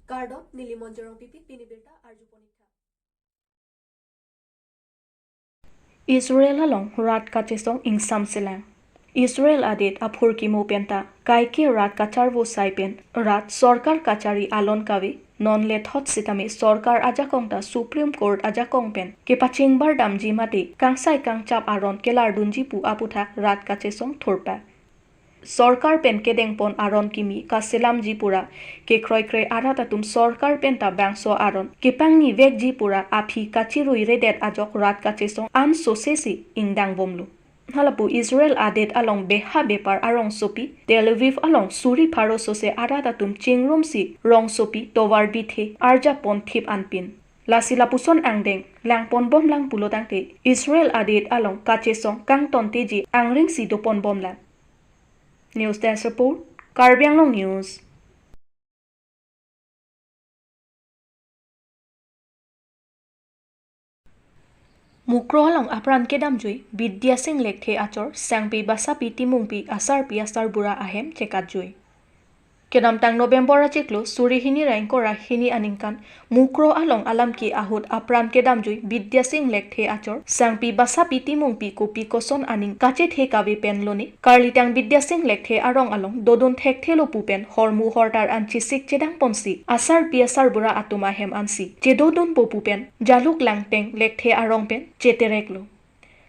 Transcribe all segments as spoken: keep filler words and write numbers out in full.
Kardom, neli Monjorong Pipi, pini birta arju ponik tha. Israel along rat kachesong ingsamselang. Israel adet aphurkimo penta kaike rat kacharvo sai pen rat sorkar kachari alon kave, non lethot sitame sorkar ajakong ta Supreme Court ajakong pen kepachingbar damji mate kangsai kangchap aron kelardunji pu aputhak rat kachesong thurpak. Sorkar pen kedengpon aron kimi kaselamji pura kekroikre arat atum sorkar penta bangso aron kepangnivekji pura aphi kachiruiredet ajok rat kachesong an sosesi ingdang bomlo. Halapu Israel adet along beha bepar arongsopi Tel Aviv along suri pharo sose arat atum chingrumsi rongsopi tovar bithe arjapon thip anpin. Lasi lapuson angdeng langpon bomlang pulo tangte Israel adet along kachesong kangtonteji angringsi dopon bomlang. News Desk Report, Karbi Anglong News. Mukro along apran kedamjui Bidya Sing Lekthe achor Sangpi Basapi Timungpi asarpi asarbura ahem chekatjui. Kedamtang November achiklo suri hini ra ingkoi ra hini aningkan Mukro along alam ke ahut apran kedamjui Bidya Sing Lekthe achor Sangpi Basapi Timungpi kopi koson aning kachethe kave pen lone karlitang Bidya Sing Lekthe arong along dodun thekthelo pu pen hormu hortar an chisik chedangponsi asarpi asarbura atum ahem ansi chedodunpo pu pen Jaluk Langteng Lekthe arong pen chetereklo.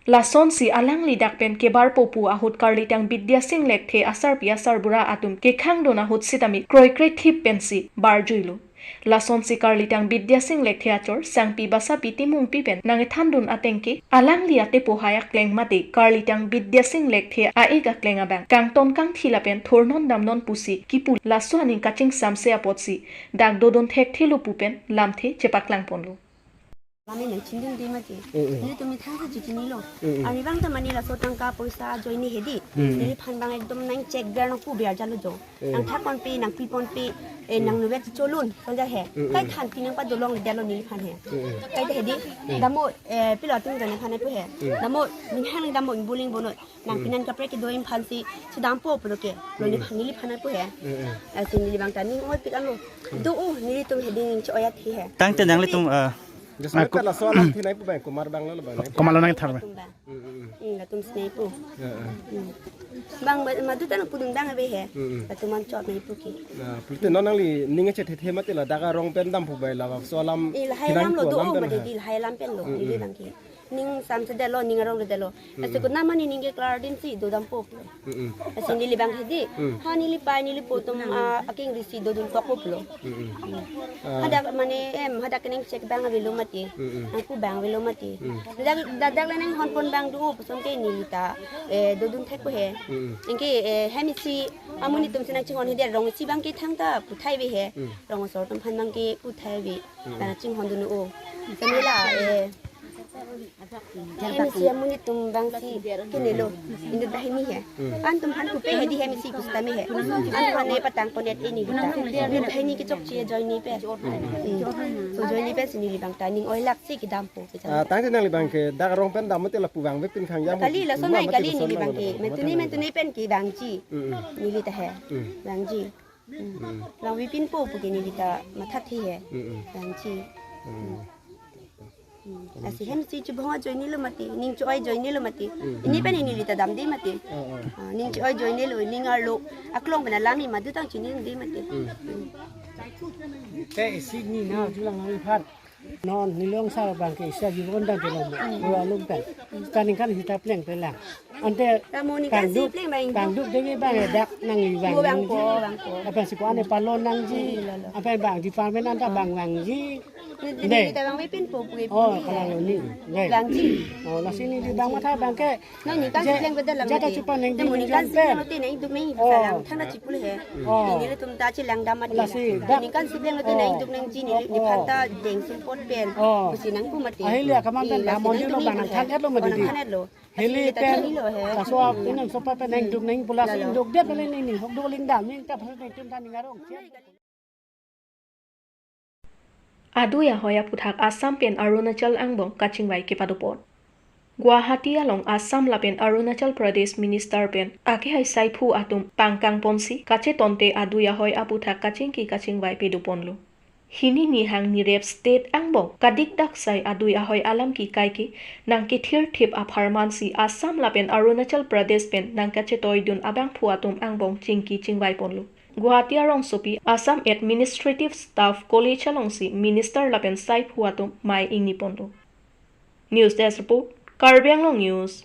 Lasonsi alangli dak pen kebarpo pu ahut karlitang Bidya Sing Lekthe asarpi asarbura atum kekhangdun ahut sitame kroikre thip pensi barjuilo. Lasonsi karlitang Bidya Sing Lekthe achor Sangpi Basapi Timungpi pen nangethandun ateng ke alangli atepo hai akleng mate karlitang Bidya Sing Lekthe a-ik akleng abang kangton kangthi lapen thurnon damnon pusi kipu laso aning kachingsamse apotsi dak dodun thekthelo pu pen lamthe chepaklangponlo. Lami nang chindun di mati. Mm, mm. Nelitum methang si chichinilo. Mm, mm. Arnivang ta mane laso tangka poisa ajoine hedi. Mm, mm. Neliphan abang ekdom nang check ber nang pu ber jalo jo. Mm. Nang thakponpe, nang piponpe, eh, Mm. nang nubet cholun, sonja he. Mm, mm. Kai than pinang pa dolongledetlo neliphan he. Mm, mm. Kai ta hedi, Mm. damo, eh, pilo atum jane phan pu he. Mm. Damo, ning hang damo ingbuling bono. Nang Mm. pinan kaprek kedo-an aphansi chedampo pulo ke. Lo Mm. neliphan, neliphan pu he. Mm, mm. Asi neli abang ta ning oi pik anlo. Mm. Do, oh, nelitum hedi ning cho-oi athe he. Tangte nanglitum, eh, Just Ah, laso alam thinai pu bang, komat abang lo bang, nai pu. Komatlo nangthan bang? Latum bang. Mm, mm, mm. Hmm, latum sinai pu. Ya, ya. Hmm. Bang, ba-, madu ta nang pudun bang ave he. Mm, mm. Latum an chot nai pu ke. Na, pulote non nangli ning chethethe mati la dak arong pen dampo bai la bangso alam Eh, lahai thinai alam lo pu do, alam pen mane ha. Di lahai alam pen lo, Mm, neli mm. bang ke. Ning samsedetlo, ning arongledetlo. Mm, Lasi mm. kuna mane ning ke klardunsi dodampo. Mm, mm. Lasi neli bang hedi. Mm. Ha neli pai neli po atum, ah, aking risi dodun kokpo pulo. Mm, mm. Mm. Ah. Hadak mane em, hadak kening check bang avelo mati. Mm, mm. Nang pu bang avelo mati. Mm. Dak, dak, dak le nang honpon bang do, puson ke neli ta, eh, dodun thekpo he. Mm, mm. Anke, eh, hem isi amonit atum si nang chinghon hedi rong isi bang ke thangta puthai ave he. Mm. Rong asor atum aphan bang ke puthai ave. Mm. Bang chinghondun o. Samela, eh, Hem isi amonit atum bang si kenelo. Inut banghini he. Hmm. Antum aphan pupe hedi hem isi pusitame he. Antum aphan ne patang ponet ini kita. Inut banghini kechokche ajoine pen. Hmm. So ajoine pensi neli abang ta ning oilak si kedampo. Ah, tangte nangli abang ke dak arong pen dam mati lapu abang ave pin khang jam. Kali lason nai kali neli abang ke. Mentuni mentuni pen kevangji. Hmm, hmm. Neli ta he. Hmm. Vangji. Hmm. Hmm. Lang avepinpo puke neli ta mathathe he. Hmm, hmm. Vangji. Hmm. Hmm. Hmm. Lasi hem isi chubong ajoinelo mati, ning cho-oi ajoinelo mati. Hmm. Pini pen neli ta damde mati. Oh, oh. Ah, ning cho-oi ajoinelo, ning arlo aklong pen alam i madu tang chinidunde mati. Hmm. Hmm. Te isi ni na julang nangphan. Non neli ong sa abang ke isi aji bondang ke non. Hmm. Pura alum pen. Sita ningkan sita pleng pelang. Ante Kamu ni kan si tangduk, pleng bang. Tangduk dewi bang ya dak nangli bang. Mo bang ko, bang ko. Apa si ko ane palon nangji. Iya, lo, lo. Apa bang department anta bang bangji. Ni, ni, Dei. Ni ta bang avepinpo pu Oh, pu kalau ni. Dei. Bangji. Oh, lasi neli abang matha abang ke. No, ni kan si Je-, pleng betul lang jata mati. Chupa neng Namun ni ding kan si pen. Pleng mati neng duk neng Oh. Salang thang na chipul he. Oh. Ni neli atum ta chilang damat ni. Lasi dak. Ni kan si pleng mati Oh. Neng duk neng ji ni, Oh, ni oh. Phan ta deng sumpot pen. Oh. Kusi nang pu mati. Ahili akaman pen Iya, bang si monjir nang lo tu bang ni nang pun than he. Et lo mati Bang di. Than et lo. Hili Lasi pen, ta hilo he. Laso Hmm. Inang sopa pen neng duk neng pulas Lalo. Induk dia pen neng ning hok duk ling dam neng ta phasat neng tum ta ning arong. Adui ahoi aputhak Assam pen Arunachal angbong kachingvai kepadopon. Guwahati along Assam lapen Arunachal Pradesh minister pen akehai saiphu atum pangkangponsi kachetonte adui ahoi aputhak kachingki kachingvai pedoponlo. Hini nihang nirep state angbong kadikdak sai adui ahoi alam kikaike nangkethirthip apharmansi Assam lapen Arunachal Pradesh pen nangkachetoidun abangphu atum angbong chingki chingvaiponlo. Guwahati arongsopi Assam Administrative Staff College alongsi minister lapen saiphu atum mei ingniponlo. News Desk Report, Karbi Anglong News.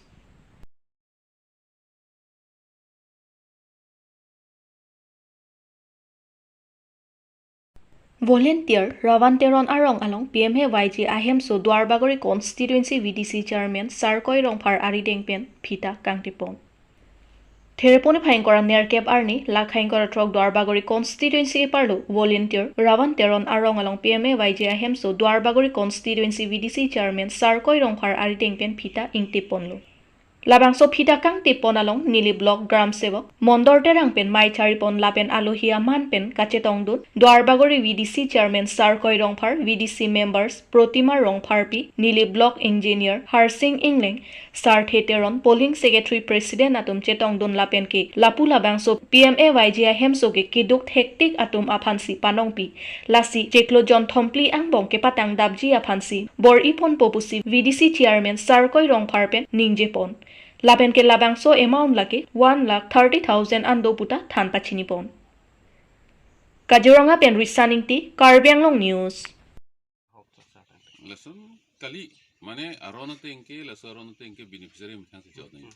Volunteer Ravan Teron arong along P M A Y G ahemso Duarbagori Constituency V D C Chairman Sarkoi Rongphar arideng pen phita kangtipon. Thereponi phai ingkoi ra nerkep arni, lakha ingkoi ra throk Duarbagori Constituency keparlo Volunteer Ravan Teron arong along P M A Y G ahemso Duarbagori Constituency V D C Chairman Sarkoi Rongphar arideng pen phita ingtiponlo. Labangso phita kangtipon along neli Block Gram Sevok Mondor Terang pen mei charipon lapen alohi aman pen kachetongdun Duarbagori V D C Chairman Sarkoi Rongphar, V D C members Protima Rongpharpi, neli Block Engineer Harsing Ingleng, Sarthe Teron, Polling Secretary, President atum chetongdun lapen ke lapu labangso P M A Y G ahemso ke keduk thektik atum aphansi panongpi, lasi chiklo jonthom phli angbong kepatangdapji aphansi bor-iponpo pusi V D C Chairman Sarkoi Rongphar pen ningjepon. Lapen ke labangso amount lake one lakh thirty thousand an do puta than pachinipon. Kaziranga pen Risan Ingti, Karbi Anglong News. Lason kali, mane aron ateng ke, laso aron ateng ke beneficiary methang si jot nai.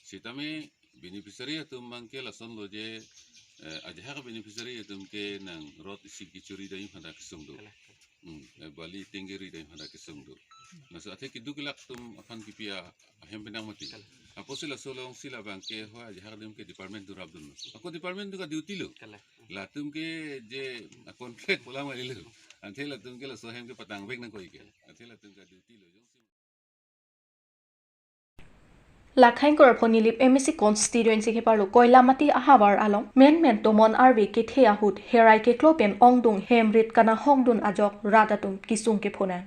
Sitame beneficiary atum abang ke lason lo je, eh, ajahak beneficiary atum ke nang rot isi kechuri dai phanta kesung do. Hmm, eh, bali tengke ri dai phanta kesung do. Laso athe keduk kelak atum aphan kipi ahem penang mati. Apotsi laso alongsi labang ke ho ajahak atum ke department atum rapdun. Ako department atum ka duty lo. Latum ke je a contract pulang wali lo. Anthe latum ke laso ahem ke patangvek nangkok ke. Anthe latum ka duty lo. Lakha ingkoi ra pho Nilip M A C constituency keparlo Koilamati ahavar along menmen tomon arve kethe ahut herai keklo pen ongdung hem rit kanahokdun ajok rat atum kesung kephonang.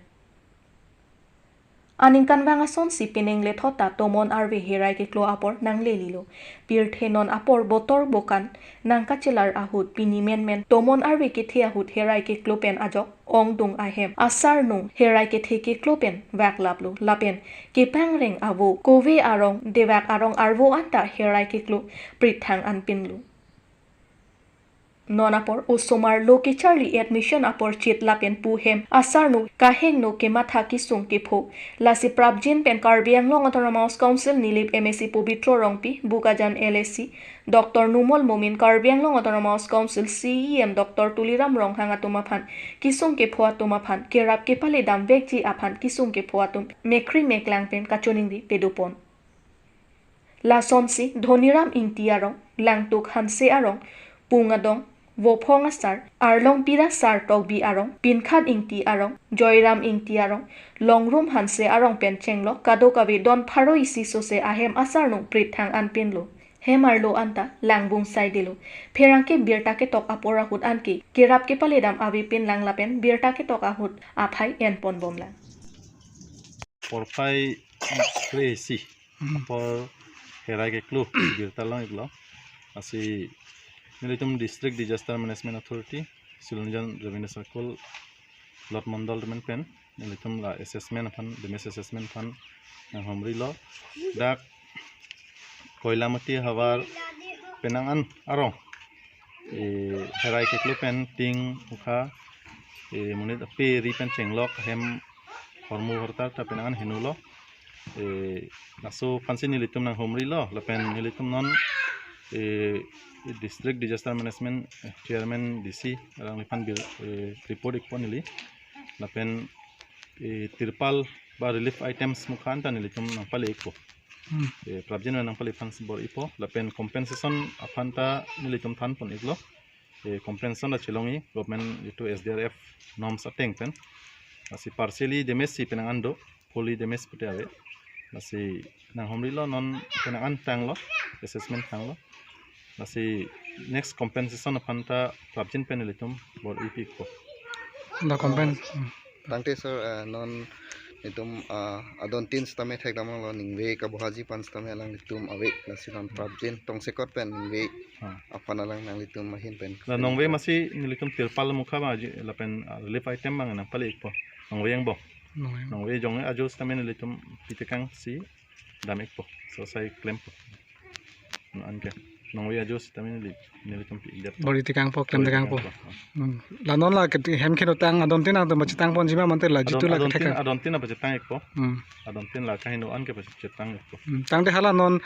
Aningkanvang asonsi penang lethot ta tomon arve herai keklo apor nanglelilo. Pirthe non apor botor bokan nangkachelar ahut pini menmen tomon arve kethe ahut herai keklo pen ajok ongdung ahem asarnung herai kethe keklo pen vaklaplo lapen kepangreng avo kove arong devak arong arvo anta herai keklo prithang anpinlo. Non apor osomar lo kecharli admission apor chit lapen pu hem asarnung kahingno kematha kesung kepho. Lasi prapjin pen Karbi Anglong Autonomous Council Nilip M A C Pobitro Rongpi, Bokajan L A C Doctor Numal Momin, Karbi Anglong Autonomous Council C E M Doctor Tuliram Ronghang atum aphan kesung kepho atum aphan kerap kepale damvekji aphan kesung kepho atum mekkri meklang pen kachiningri pedopon. Lasonsi Dhoniram Ingti arong, Langtuk Hanse arong, Pung Adong, Vophong Asar, Arlongpira Sar Tokbi arong, Pinkhat Ingti arong, Joyram Ingti arong, Longrum Hanse arong pen chenglok kadokave don pharo isi sose ahem asarnung prithang anpinlo. Hem arlo anta langbung saidelo. Pherangke birta ketok apor ahut anke kerap kepaledam avepinlang lapen birta ketok ahut aphai enponbomlang. Porphai kre-isi apor herai keklo birta long-iklo. Lasi nelitum District Disaster Management Authority, Silunjan Revenue Circle, Lot Mondol atum pen nelitum la assessment aphan, damage assessment aphan nanghumrilo. Dak Koilamati havar penang an arong, e, herai keklo pen ting ukha, e, monit ape ri pen chenglok hem hormu hortar ta penang an henulo. E, laso aphansi nelitum nanghumrilo lapen nelitum non, e, District Disaster Management, e, Chairman D C alangliphan bir, e, report-ikpo neli. Lapen, e, tirpal ba relief items mukha anta nelitum nangpale-ikpo. Hmm. E, prapjin nangpale aphansi bor-ipo lapen compensation aphanta nelitum thanpon-iklo. E, compensation ta chelongji government itum S D R F norms ateng pen. Lasi partially damage si penang an do, fully damage pute ave. Lasi nanghumrilo, non penang an tanglo, assessment tanglo. Lasi next compensation aphanta prapjin pen nelitum bor-ipikpo. The compen-, hmm. Tangte sir, eh, non Itum, ah, adontin sitame thekdamlo, Ningve kabohaji aphan sitame alanglitum ave, lasi non prapjin tongsekot pen Ningve Ah. aphan alang nanglitum ahin pen. La Nongve masi nelitum tirpal mukha abang aji lapen, ah, relief item abang nangpale-ikpo. Nongve angbong. Nongve. Nongve jong ajo sitame nelitum pitekangsi dam-ikpo. So sai klempo. Anke. Nongve ajo sitame neli, nelitum pi-ikdet. Bor-i tekangpo, klem tekangpo. Bor-i tekangpo. Hmm. La non la ke hem keno tang adontin nangtum pachetang ponji ma mate la jitu Adon-, la adontin, kethek. Adontin la pachetang-ikpo. Hmm. Adontin la kaheno anke pachetang-ikpo. Hmm. Tangte hala non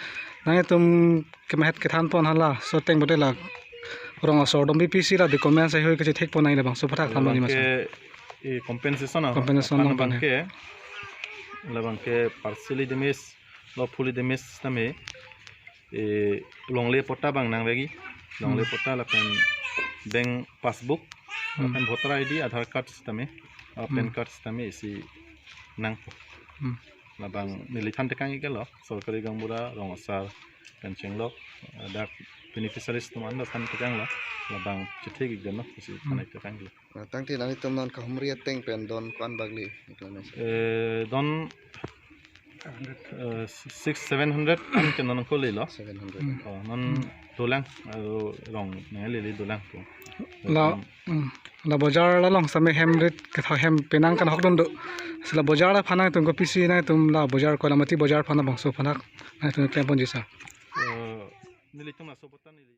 nanglitum kemahet kethan pon hala. So teng bote la rong asor dom P P C la document sai hui kachethek pon nangji labangso aphuthak than ponji ma sir. Labang ke, eh, compensation ah. Compensation aphan nang abang pon ke. Labang ke partially damage, lo fully damage sitame. Eh, longle patta abang nangvekji. Longle Hmm. patta lapen bank passbook, Hmm. lapen voter I D, Aadhaar card sitame, ah, PAN Hmm. card sitame isi nangpo. Hmm. Labang neli than tekang-iklo, sorkari gaonbura, rong asar, pen chenglok, ah, dak beneficiaries atum an ta than tekanglo, labang chethek-ikdetlo, isi Hmm. than tekanglo. Ah, tangte nanglitum non kahumri ateng pen don ko-an bak le, iklo na sir? Eh, don, eh, six, seven hundred an ke non kolelo. Seven hundred. Hmm. Oh, non Hmm. dolang, aro rong nang lele dolang ko. La, Hmm. hmm. La bojar along sitame hem rit ketha hem penang kan hok dun do. Si la bojar aphan nangtum kopisi nangtum la bojar ko la mati bojar aphan labangso aphan nangtum klem ponji sir. Eh, nelitum laso patta neli